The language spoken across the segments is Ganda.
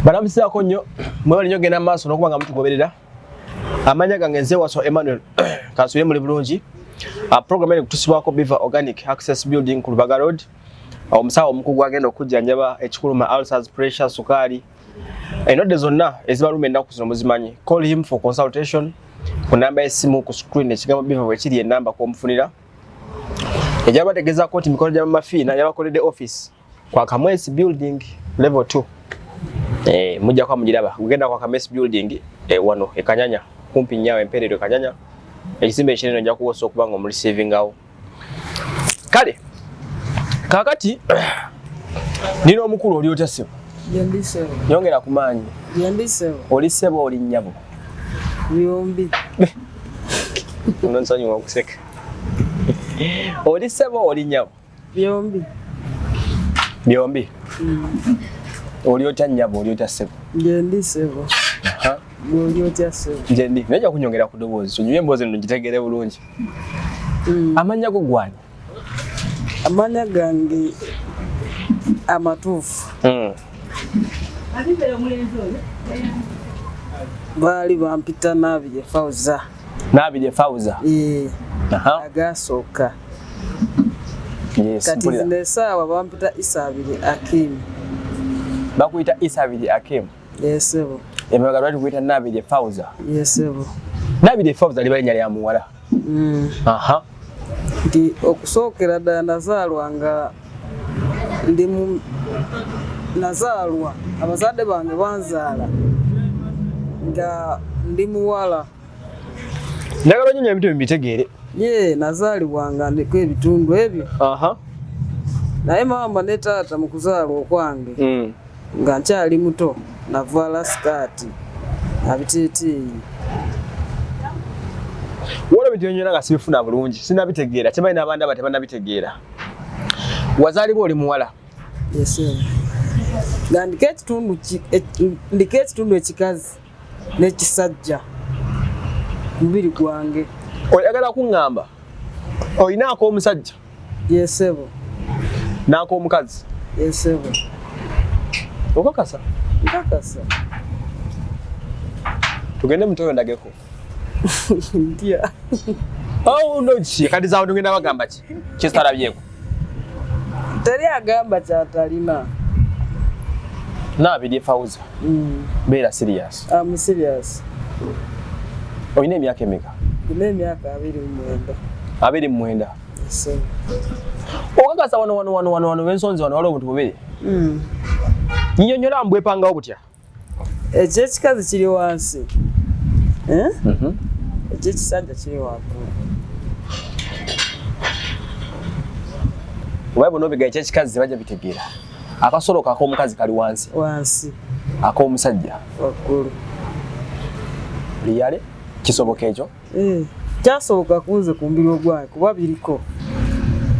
Balamusizaako nnyo, mwebale nnyo genda maaso n'okuba nga mutugoberera. Amanya gange nze Waso Emmanuel, kansubire muli bulungi. Program eno kutusibwako Biva Organic Access Building ku Lubaga Road. Omusawo omukugu agenda okujjanjaba ekikuluma, ulcers, pressure, sukaali, endwadde zonna ezibaluma ennaku zino muzimanyi. Call him for consultation ku namba y'essimu ku screen, ekigambo Biva bwe kiri, enamba kw'omufunira. Ejja bategeezaako nti mikono gya Mama Fiina yabakoledde office kwa Kamwesi Building level 2. Mujja kwa mugiraba kugenda kwa Kamwesi Building, wano e Kanyanya, kumpi nnyo empeerero e Kanyanya, ekizimbe ekinene, ojja kuwosa okuba nga omureceivingawo. Kale kaakati nina omukulu. Oli otya, ssebo? Gyendi, ssebo. Nyongera ku maanyi. Gyendi, ssebo. Oli ssebo, oli nnyabo? Byombi. Nonsonyiwa okuseka. Oli ssebo, oli nnyabo? Byombi. Byombi. Oli otya, nnyabo? Oli otya, ssebo? Gyendi, ssebo. Gwe oli otya, ssebo? Nze ndi naye nja kunyongera ku ddoboozi tunyumye emboozi eno ngitegeere bulungi. Amannya go gwani? Amanya gange amatuufu, baali bampita Naabirye Fauza. Naabirye Fauza. Eh, agasooka. Kati Mpulira. zino esaawa bampita Isabirye Akim. Bakuyita Isabirye Akim? Yes, ssebo. Emabega lwali kuyita Naabirye Fauza? Yes, ssebo. Naabirye Fauza liba linnya lya muwala? Nti okusookera ddala nazaalwa nga ndi mu nazaalwa, abazadde bange banzaala nga ndi muwala. Njagala onyonyo ebintu bibitegeere. Ye nazaalibwa nga ndiko ebitundu ebyo, naye maama ne taata mu kuzaalwa okwange, nga nkyali muto, navaala sikaati abiteeteeyi. Waliwo ebintu byonyona nga sibifuna bulungi, sinabitegeera, kimanyi n'abandi aba tebanabitegeera. Wazaalibwa oli muwala? Yes, nga ndiko ekitundu ndiko ekitundu ekikazi n'ekisajja ku mubiri gwange. Oyagala kuŋŋamba olina ak'omusajja Yes, ssebo. n'ak'omukazi? Yes, ssebo. Okakasa? Nkakasa. Tugende mutoyo ndageko. Ntya. Oh, no, ki kati zaawe tugenda bagamba ki kisitalabyeko? Teri agamba kyatalina. Naabirye Fauza, beera serious. I'm serious. Olina emyaka emeka? Nina emyaka 29. 29? Ssebo. Okakasa wano wano wano wano wano wensonzi wano waliwo obuntu bubiri? Nyinyonnyola mbwepangawo butya. Ekyekikazi kiri wansi, eh? Ekyekisajja kiri waggulu. Oba bonna obiga ekyekikazi bajja bitegeera. Akasolo ak'omukazi kali wansi? Wansi. Ak'omusajja? Waggulu. Liyale kisoboka ekyo? Eh, kyasoboka kunze ku mubiri ogwange kuba biriko,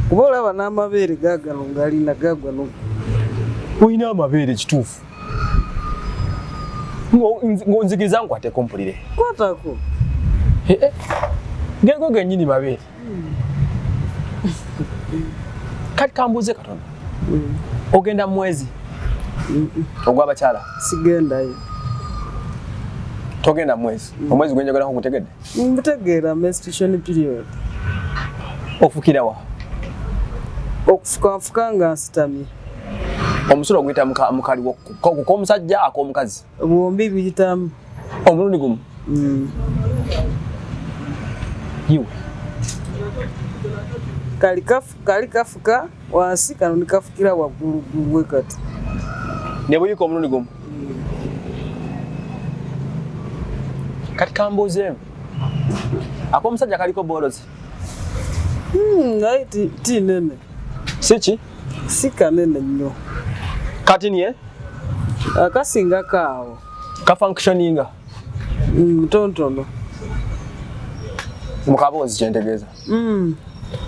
kuba olaba n'amabeere gaagano galina gagano. Olina amabeere kituufu? Ng'onzikiriza nkwateko mpulire? Kwatako. Eh, eh. Gego gennyini mabeere. Kati kambuuze katono, ogenda mu mwezi ogw'abakyala? Sigendayo. Togenda mu mwezi? Omwezi gwenjogerako gutegedde? Mbutegeera, menstruation period. Ofukira wa? Okufuka nfuka nga nsitamye. Omusulo oguyita mukaliwo k'omusajja, ak'omukazi? Bwombi biyitamu. Omulundi gumu? Iwe. Kali kafuka wansi, kano nikafukira waggulu gwe kati. Ne buyika omulundi gumu? Kati kambuuzeemu, ak'omusajja kaliko bolozi? Naye ti nene. Si ki? Si kanene nnyo. Kati niye? Akasingako awo. Kafunctioninga? Mutonotono. Mukaboozi kyentegeeza.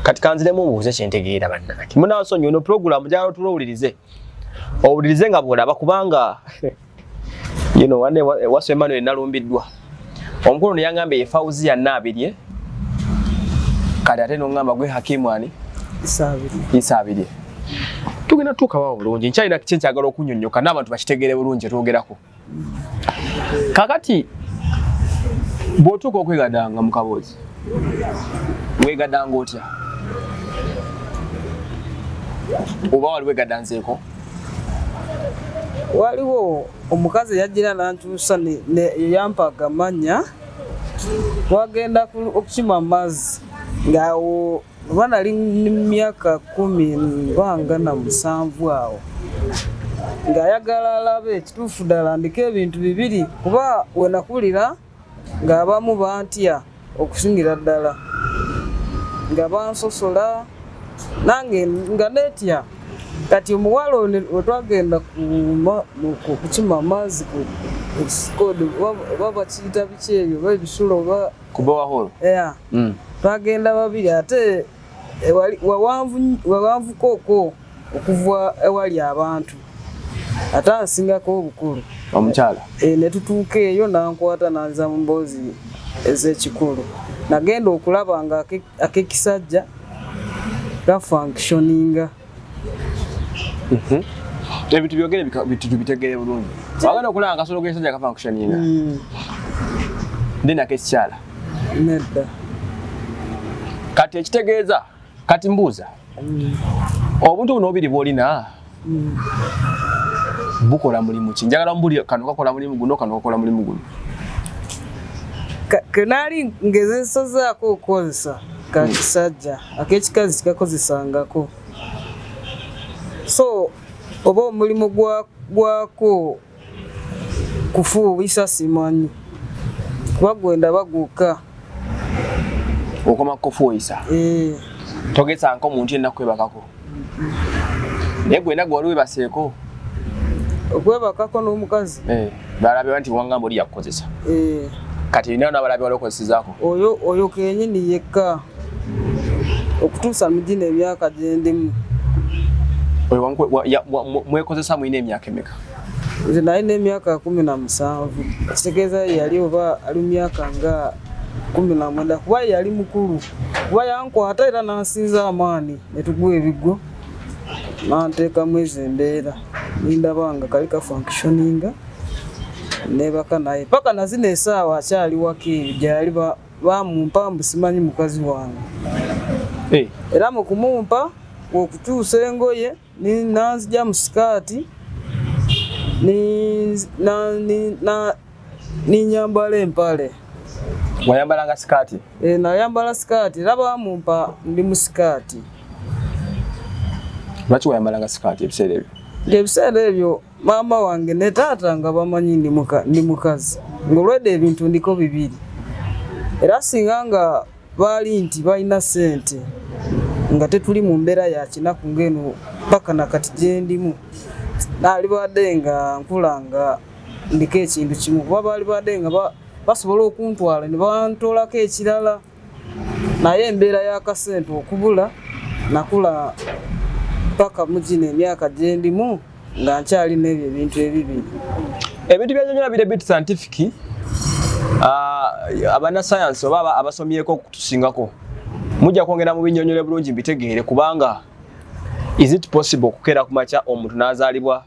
Kati kanziremu mbuuze kyentegeera. Bannange, munansonyiwa, eno puroguramu njagala otula owulirize, owulirize nga bw'olaba, kubanga wane Waso Emmanuel nalumbiddwa. Omukulu ne yangambye ye Fauzia Nabirye, kati ate n'ongamba gwe Hakimu ani? Isabirye. Tugenda tuukawo bulungi, nkyalina kiki nkyagala okunnyonnyoka n'abantu bakitegeere bulungi twogerako. Kakati bw'otuuka okwegadanga mu kaboozi, weegadanga otya? Oba wali weegadanzeeko? Waliwo omukazi yajjira n'ankyusa yampa agamanya, twagenda okukima amazzi ng'awo oba nali myaka 17 awo, ng'ayagala alabe ekituufu ddala ndiko ebintu bibiri, kuba we nakulira ng'abamu bantya okusingira ddala, nga bansosola nange nga neetya. Kati omuwala ono we twagenda kukima amazzi ku oba bakiyita biki ebyo oba ebisulo oba ku borehole. Yeah. Twagenda babiri, ate wawanvuko okuva ewali abantu, ate ansingako obukulu omukyala. Ne tutuuka eyo nankwata nanza mu mboozi ez'ekikulu. Nagenda okulaba nga ak'ekisajja gafunctioninga. Ebintu byogere tubitegere bulungi. Wagenda okulaba nga akasolo k'ekisajja kafunctioninga. Then ak'ekikyala nedda. Kati ekitegeeza, kati mbuuza, obuntu buno obubiri bw'olina bukola mulimu ki? Njagala mbuli kano kakola mulimu guno, kano kakola mulimu guno. Kenaali ngezesazaako okukozesa ka kisajja, ak'ekikazi tikakozesangako. So oba omulimu gwako kufuuyisa simanyi, kuba gwenda baguka. Okoma kufuuyisa? Togesanko omuntu yenna kwebakako? Naye gwena gwe wali webaseeko? Okwebakako n'omukazi? Balabe nti wangamba oli yakukozesa. Kati nina n'abalabe wali okozesezaako? Oyo kenyini yekka okutuusa mu gino emyaka gye ndimu. Oyo mwekozesa mulina emyaka emeka? Nze nalina emyaka 17, kitegeeza yali oba ali mu myaka nga 19, kuba yali mukulu, kuba yankwata era n'ansinza amaanyi ne tugwa ebigwo, n'anteekamu ezo embeera nindaba nga kali kafunctioninga, neebaka naye paka na zino essaawa akyali waka eyo gyali bamumpa mbu simanyi mukazi wange. Era mu kumumpa okukyusa engoye nanzija mu sikaati ninyambala empale. Wayambalanga sikaati? Nayambala sikaati era bamumpa ndi mu sikaati. Lwaki wayambalanga sikaati ebiseera ebyo? Ebiseera ebyo maama wange ne taata nga bamanyi ndi mukazi, ng'olwedde ebintu ndiko bibiri, era singa nga baali nti balina ssente nga tetuli mu mbeera ya kinaku ng'eno paka nakati gye ndimu, naalibadde nga nkula nga ndiko ekintu kimu, kuba baalibadde nga basobola okuntwala ne bantolako ekirala, naye embeera y'akasente okubula nakula paka mu gino emyaka gye ndimu nga nkyalina ebyo ebintu ebibiri. Ebintu byanyonyola biri bit scientific, abannasayansi oba abasomyeko okutusingako mujja kwongera mu binyonyole bulungi mbitegeere, kubanga is it possible okukeera ku makya omuntu n'azaalibwa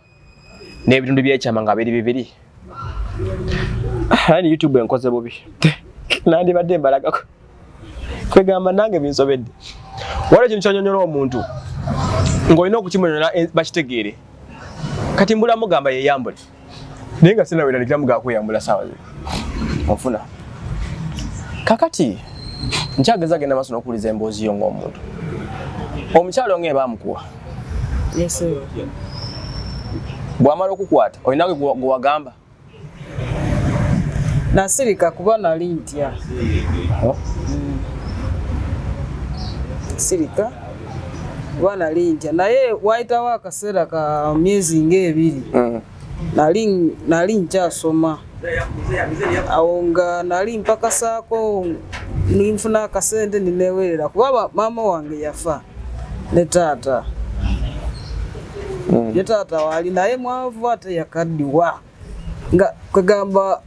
n'ebitundu by'ekyama nga biri bibiri? Ani YouTube enkoze bubi, nandibadde mbalagako kwegamba nange binsobedde. Waliwo ekintu kyanyonyola omuntu ng'olina okukimunyonyola bakitegeere. Kati mbula mugamba yeyambule, naye nga sinawerandikira mugamba kweyambula saawa zino onfuna. Kakati nkyageza genda maaso n'okuwuliza emboozi yo ng'omuntu. Omukyalo ng'e baamukuwa, bw'amala okukwata olina gwe wagamba? Nasirika kuba nali ntya. Sirika kuba nali ntya, naye wayitawo akaseera ka myezi ng'ebiri, nali nkyasoma awo nga nali mpakasaako ninfuna akasente ninewerera, kuba maama wange yafa ne taata. Ye taata waali naye mwavu ate yakaddiwa, nga kwegamba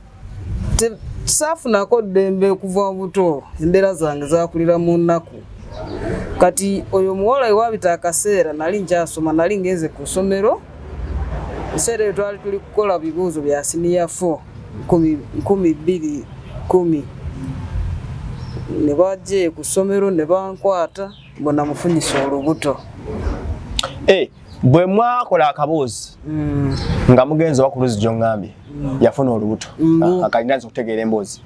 Saafunako ddembe okuva mu buto, embeera zange zakulira mu nnaku. Kati oyo omuwala ewabita akaseera nali nkyasoma, nali ngenze ku ssomero. Ebiseera ebyo twali tuli kukola bibuuzo bya siniya 4 2010, ne bajja ku ssomero ne bankwata mbu namufunyisa olubuto. Bwe mwakola akaboozi nga mugenzi oba ku luzzi gy'oŋŋambye, yafuna olubuto. Akalina nze okutegeera emboozi.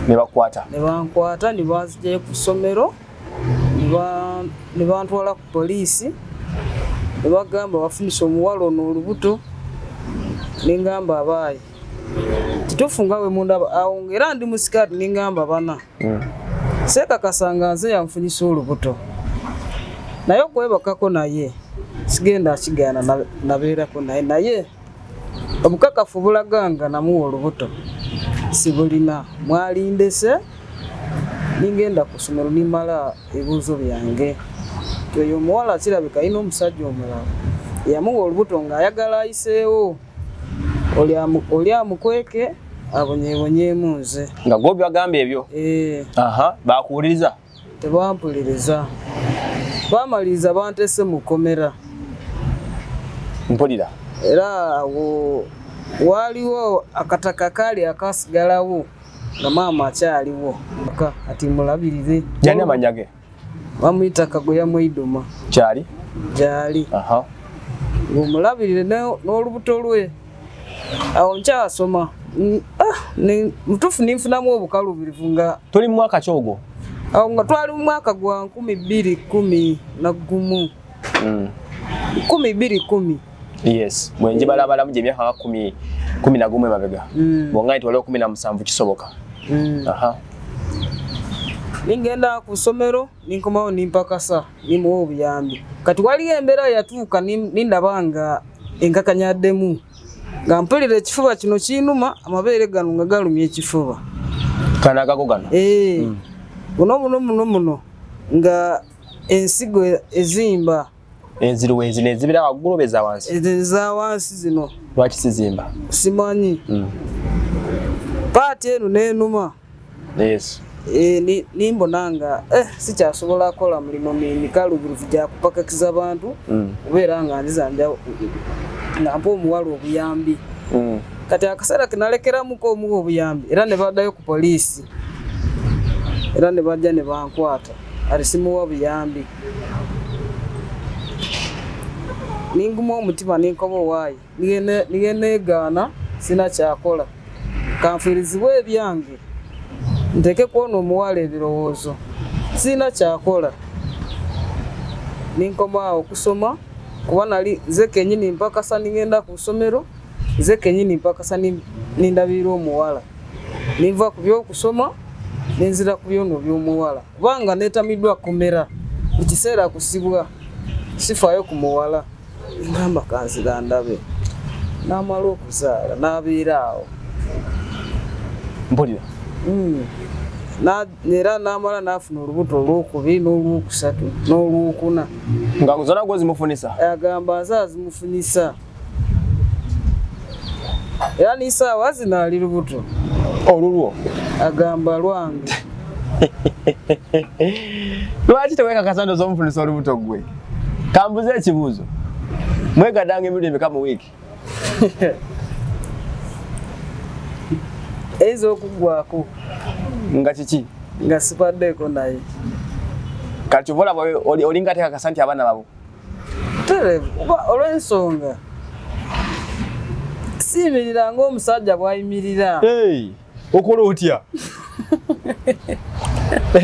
Ne bakwata. Ne bankwata ne banzigyayo ku ssomero, ne bantwala ku poliisi, ne bagamba bafunyisa omuwala ono olubuto. Ne ngamba abaayi kituufu nga bwe mundaba awo era ndi mu sikaati, ne ngamba bana seekakasa nga nze yanfunyisa olubuto, naye okwebakako naye sigenda akigaana, nabeerako naye, naye obukakafu bulaga nga namuwa olubuto sibulina. Mwalindese ningenda ku ssomero nimala ebibuuzo byange. Oyo omuwala kirabika alina omusajja omulala yamuwa olubuto ng'ayagala ayiseewo oli amukweke abonyeebonyeemu nze. Nga gwe byagambye ebyo? Bakuwuliriza? Tebampuliriza. Bamaliriza bantese mu kkomera. Mpulira. Era awo waaliwo akataka kaali akasigalawo nga maama akyaliwo ati mulabirire. Yani amannya ge? Bamuyita Kagoya Mwiduma. Kyali? Gyali. Ng'omulabirire n'olubuto lwe. Awo nkyasoma. Mutuufu ninfunamu obukalubirivu nga tuli mu mwaka ki ogwo? Awo nga twali mu mwaka gwa 2011. 2010. Yes, bwe njibalabalamu gye myaka 11 emabega. Bw'onga nti waliwo 17 kisoboka. Ningenda ku ssomero ninkomawo nimpakasa nimuwa obuyambi. Kati waliwo embeera yatuuka nindaba nga enkakanyaddemu, nga mpulira ekifuba kino kinuma, amabeere gano nga galumya ekifuba. Kano agago gano? Muno muno muno muno nga ensigo ezimba. Enziruwa ezino ezibira waggulu oba eza wansi? Ezo eza wansi zino. Lwaki sizimba? Simanyi. Paati eno n'enuma. Yes. Nimbona nga sikyasobola kukola mulimu mikaluubirivu gya kupakakiza bantu, kubeera nga nziza nga mpa omuwala obuyambi. Kati akaseera ke nalekeramuko omuwa obuyambi era ne baddayo ku poliisi, era ne bajja ne bankwata ati simuwa buyambi. Ninguma omutima ninkoba owaayi nigeneegaana sina kyakola, kanfiirizibwe ebyange nteeke kwona omuwala ebirowoozo, sirina kyakola. Ninkoma awo okusoma kuba nali nze kennyini mpakasa ningenda ku ssomero, nze kennyini mpakasa nindabirira omuwala. Ninva ku by'okusoma nenzira ku byono by'omuwala, kubanga neetamiddwa kkomera buli kiseera kusibwa, sifaayo ku muwala. Ngamba kanzira ndabe. N'amala okuzaala n'abeera awo. Mpulira. Era n'amala n'afuna olubuto olwokubiri n'olwokusatu n'olwokuna. Nga zonna gwe zimufunisa? Agamba nze azimufunisa. Era n'isaawa zino ali lubuto. Olulwo? Agamba lwange. Lwaki teweekakasa nti ozomufunisa olubuto gwe? Kambuze ekibuuzo. Mwegaddanga emirundi emeka mu wiiki? Eyinza okuggwako. Nga kiki? Nga sipaddeeko naye. Kati kyova olaba olinga ateekakasa nti abaana babo. Tereevu, kuba olw'ensonga siyimirira ng'omusajja bw'ayimirira. Okola otya?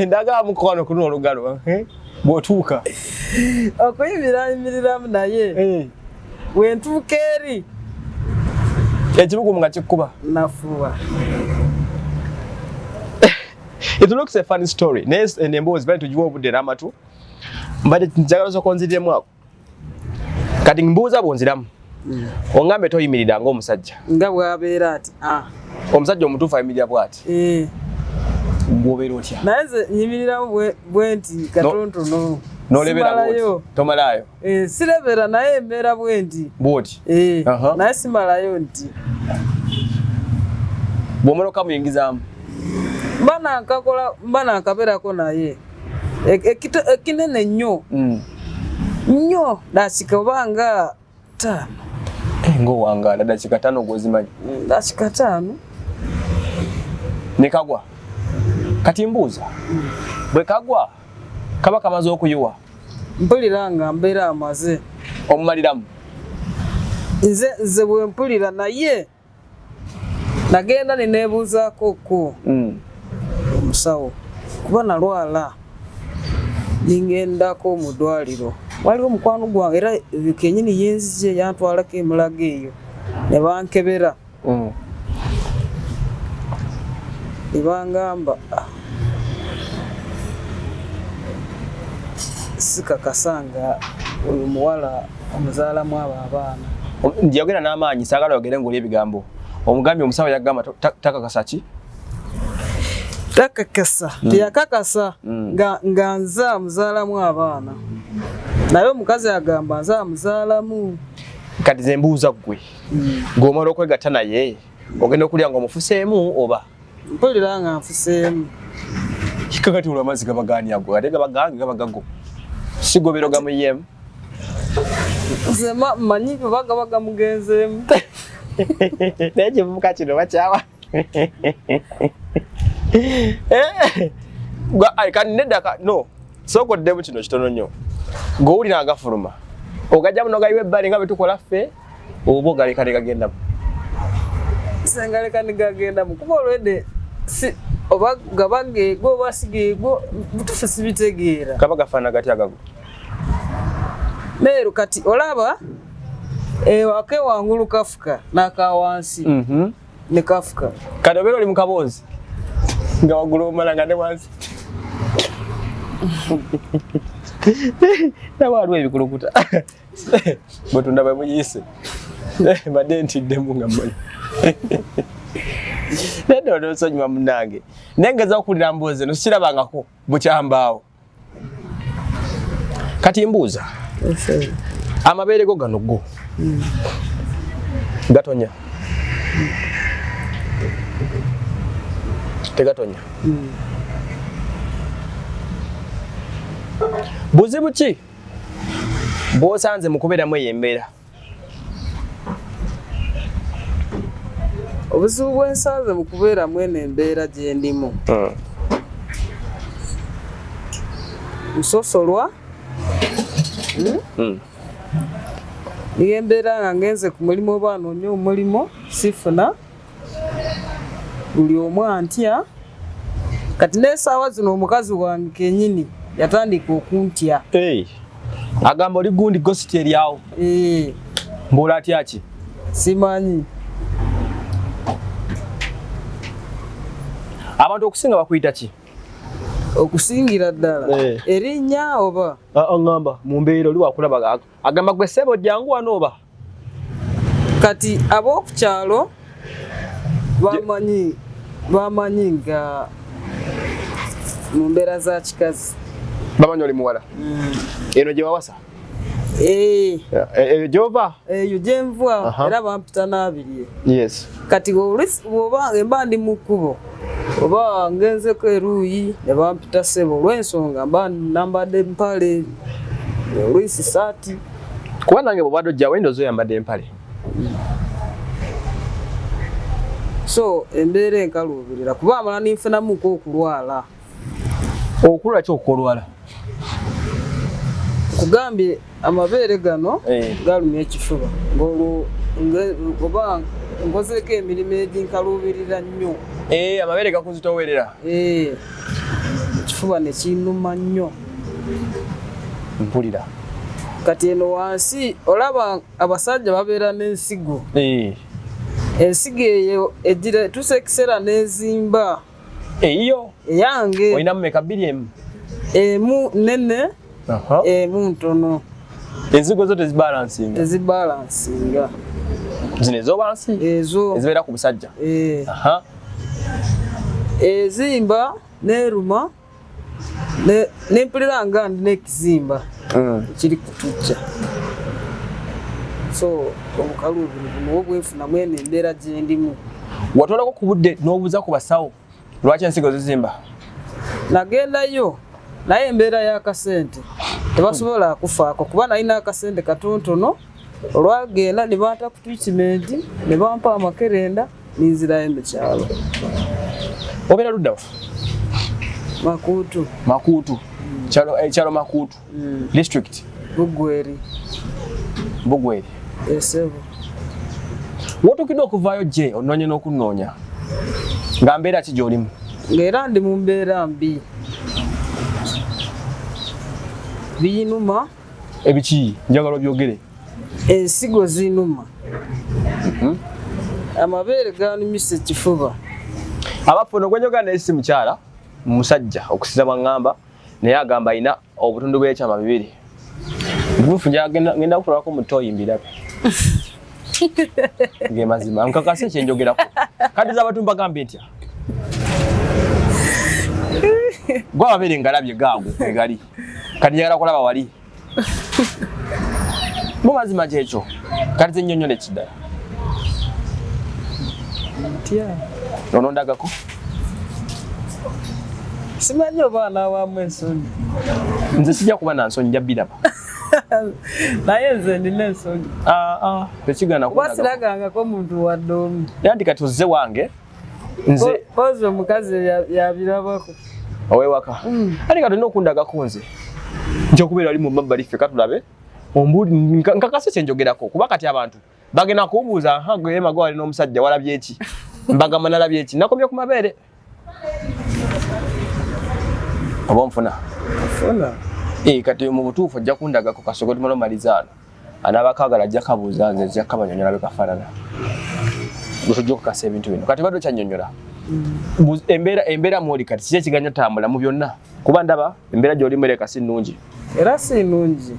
Ndaga mukwano ku luno olugalo, bw'otuuka. Okuyimirira ayimiriramu naye bwe ntuuka eri ekibugumu nga kikkuba. Nafuba. It looks a funny story. Naye eno emboozi bali tugiwa obudde n'amatu. Mbadde njagala osooka onziriremu ako. Kati mbuuza bw'onziramu. Ongambe toyimirira ng'omusajja. Nga bw'abeera ati. Omusajja omutuufu ayimirira bw'ati. Gw'obeera otya? Naye nze nyimiriramu bwe nti katonotono. N'olebera bw'oti. Tomalaayo. Sirebera naye mbeera bwe nti. Bw'oti? Naye simalayo nti. Bw'omala okamuyingizaamu? Mba nakakola, mba nakabeerako naye ekinene nnyo nnyo, dakika oba nga 5. Ng'owangaala dakika 5 gw'ozimanyi? Dakika 5. Ne kagwa. Kati mbuuza, bwe kagwa kaba kamaze okuyiwa? Mpulira nga mbeera amaze. Omumaliramu? Nze bwe mpulira, naye nagenda ne neebuuzaako ko omusawo, kuba nalwala ningendako mu ddwaliro. Waliwo mukwano gwange era kenyini yenzije yantwalako emulago eyo ne bankebera. Ne bangamba sikakasa nga oyo muwala omuzaalamu abo abaana. Njogera n'amaanyi, saagala oyogere ng'oli ebigambo. Omugambye omusawo yagamba takakasa ki? Takakasa, teyakakasa nga nze amuzaalamu abaana. Naye omukazi agamba nze amuzaalamu. Kati nze mbuuza ggwe, ng'omala okwegatta naye ogenda okulya ng'omufuseemu oba? Mpulira nga nfuseemu. Kakati olwo amazzi gaba gaani ago? Ate gaba gange, gaba gago. Si gobero gamuyeemu? Nze mmanyi oba gaba gamugenzeemu. Naye ekivubuka kino bakyawa. Kati nedda no, sooka oddemu kino kitono nnyo. Ng'owulira nga gafuluma, ogajjamu n'ogayiwa ebbali nga bwe tukola ffe, oba ogaleka ne gagendamu? Nze ngaleka ne gagendamu, kuba olwedde si oba gaba geego oba si geego, butuufu sibitegeera. Kaba gafaanana gatya agago? Meeru kati olaba ewaka ewangulu kafuka n'aka wansi ne kafuka. Kati obeera oli mu kaboozi nga waggulu omala nga ne wansi. Nawe waliwo ebikulukuta. Bwetunda bwe muyise. Mbadde ntiddemu nga mmanyi. Nedda onosonyiwa munnange. Naye ngeza okuwulira mboozi eno sirabangako bukyambaawo. Kati mbuuza, amabeere go gano go gatonya? Tegatonya? Buzibu ki bw'osanze mu kubeeramu eyo embeera? Obuzibu bwe nsanze mu kubeeramu eno embeera gye ndimu, nsosolwa. Niyo embeera nga ngenze ku mulimu oba noonya omulimu sifuna, buli omu antya. Kati n'essaawa zino omukazi wange kennyini yatandika okuntya. Agamba oli gundi ghost eryawo. Mbuula atya ki? Simanyi. Abantu okusinga bakuyita ki? Okusingira ddala erinnya oba? Ŋŋamba mu mbeera oli wakulaba agamba gwe ssebo jangu wano oba? Kati ab'oku kyalo bamanyi nga mu mbeera za kikazi. Bamanyi oli muwala? Eno gye wawasa? Eyo gy'ova? Eyo gye nva, era bampita Naabirye. Kati bw'oba mba ndi mu kkubo oba ngenzeko eruuyi ne bampita ssebo olw'ensonga mba nambadde mpale, oluusi saati. Kuba nange bw'obadde ojja wendowooza oyambadde empale. So embeera enkaluubirira kuba amala ninfunamuko okulwala. Okulwala ki okukolwala? Kugambye amabeere gano galumya ekifuba ng'olwo oba nkozeeko emirimu eginkaluubirira nnyo. Amabeere gakuzitoowerera. Ekifuba ne kinnuma nnyo. Mpulira. Kati eno wansi olaba abasajja babeera n'ensigo. Ensigo eyo egira etuusa ekiseera n'ezimba. Eyiyo? Eyange. Olina mmeka? 2 emu? Emu nnene, emu ntono. Ensigo zo tezibalansinga? Tezibalansinga. Zino ez'owansi? Ezo. Ezibeera ku busajja? Ezimba n'eruma, ne mpulira nga ndina ekizimba ekiri kutujja. So obukaluubirivu nibwo bwenfunamu eno embeera gye ndimu. Watwalako ku budde n'obuuza ku basawo lwaki ensigo zizimba? Nagendayo, naye embeera y'akasente tebasobola kufaako, kuba nalina akasente katonotono. Olwagenda ne banta ku treatment, ne bampa amakerenda, ninzirayo mu kyalo. Obeera ludda wa? Makuutu. Makuutu. Kyalo Makuutu. District? Bugweri. Bugweri. Esebo. Wotuukidde okuvaayo gye onoonye n'okunoonya, nga mbeera ki gy'olimu? Ng'era ndi mu mbeera mbi, binuma. Ebiki? Njagala obyogere. Ensigo zinuma. Amabeere ganumisa ekifuba. Abaffe, ono gwenjogera naye si mukyala, musajja okusiza bwaŋŋamba, naye agamba alina obutundu bw'ekyama bibiri. Butuufu, ngenda kutwalako mu ttooyi mbirabe. Ge mazima, nkakase kyenjogerako. Kati z'abantu mbagambye ntya? Gwe amabeere ngalabye gaago wegali, kati njagala kulaba wali mu mazima kyekyo. Kati zennyonnyola ekiddala. Ntya? Onondagako? Simanyi oba anaawamu ensonyi. Nze sijja kuba na nsonyi, nja biraba. Naye nze ndina ensonyi. Ah, ah, tekigana. Kuba kundagako. Siragangako muntu wadde omu. Era nti kati ozze wange nze. Kozi omukazi yabirabako. Owewaka. Ate kati olina okundagako nze nja okubeera wali mu mabbali, ffe katulabe. Nkakase kyenjogerako, kuba kati abantu bagenda kumbuuza, "Aha, gwe Emago wali n'omusajja, walabye eki?" Mbagamba nalabye eki? Nakomye ku mabeere. Oba onfuna? Funa. Eh, kati mu butuufu ojja kundagako kasooke tumale omaliza ano. Anaaba kaagala ajja kabuuza, nze nzija kabanyonyola bwe kafaanana. Gwe tujja okukasa ebintu bino. Kati badde okyannyonnyola. Embeera mw'oli kati kiki ekiganya otambula mu byonna? Kuba ndaba embeera gy'olimu ereka si nnungi. Era si nnungi.